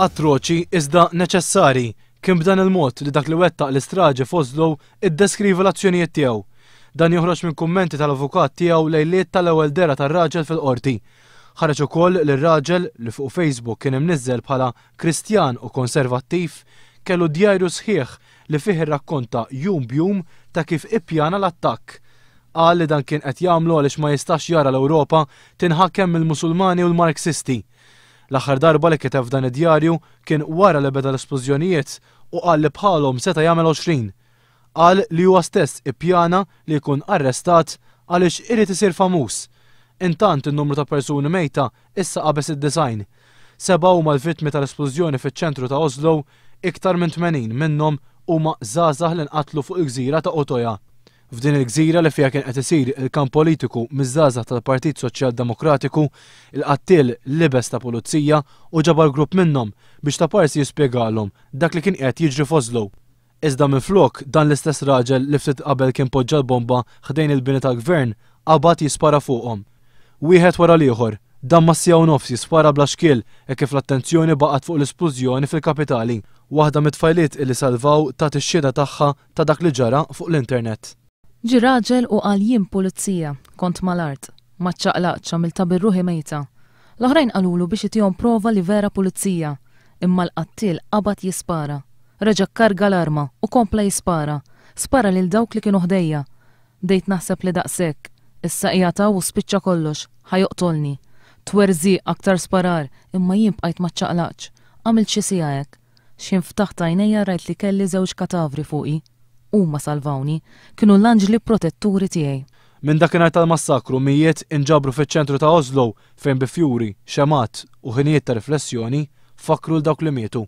Atroċi iżda neċessari, kien b'dan il-mod li dak li wettaq l-istraġi f'Oslo iddeskriva l-azzjonijiet tiegħu. Dan joħroġ minn kummenti tal-avukat tiegħu lejliet tal-ewwel dehra tar-raġel fil-Qorti. Ħareġ ukoll li r-raġel, li fuq Facebook kien imniżżel bħala Kristjan u konservattiv, kellu djarju sħiħ li fih irrakkonta jum b'jum ta' kif ippjana l-attakk. Qal li dan kien qed jagħmlu għaliex ma jistax jara l-Ewropa tinħakem mill-Musulmani u l-Marxisti. L-aħħar darba li kiteb f'dan id-djarju kien wara li beda l-isplużjonijiet u qal li bħalhom seta' jagħmel 20. Qal li huwa stess ippjana li jkun arrestat għaliex irid isir famuż. Intant in-numru ta' persuni mejta issa qabeż id-90. Sebgħa huma l-vittmi tal-isplużjoni fiċ-ċentru ta' Oslo, iktar minn 80 minnhom huma żgħażagħ li nqatlu fuq il-gżira ta' Utoya. F'din il-gżira li fiha kien qed isir il-kamp politiku miż-żgħażagħ tal-Partit Soċjal Demokratiku, il-qattiel libes ta' pulizija u ġabar grupp minnhom biex taparsi jispjegalhom dak li kien qiegħed jiġri f'Oslo. Iżda minflok, dan l-istess raġel li ftit qabel kien poġġa l-bomba ħdejn il-bini tal-Gvern qabad jispara fuqhom. Wieħed wara l-ieħor, dam mas-siegħa u nofs jispara bla xkiel hekk kif l-attenzjoni baqgħet fuq l-isplużjoni fil-kapitali. Waħda mit-tfajliet illi salvaw tat ix-xhieda tagħha ta' dak li ġara fuq l-internet. Ġie raġel u qal jien pulizija, kont mal-art. Ma ċċaqlaqtx, għamiltha bir-ruħi mejta. L-oħrajn qalulu biex itihom prova li vera pulizija. Imma l-qattiel qabad jispara. Reġa' kkarga l-arma u kompla jispara. Spara lil dawk li kienu ħdejja. Bdejt naħseb li daqshekk. Issa qiegħed hawn u spiċċa kollox. Ħa joqtolni. Twerżiq, aktar sparar, imma jien bqajt ma ċċaqlaqtx. Għamilt xi siegħa hekk. X'ħin ftaħt għajnejja rajt li kelli żewġ katavri fuqi. Huma salvawni. Kienu l-anġli protetturi tiegħi. Minn dakinhar tal-massakru mijiet inġabru fiċ-ċentru ta' Oslo fejn bi fjuri, xemgħat u ħinijiet ta' riflessjoni fakkru 'l dawk li mietu.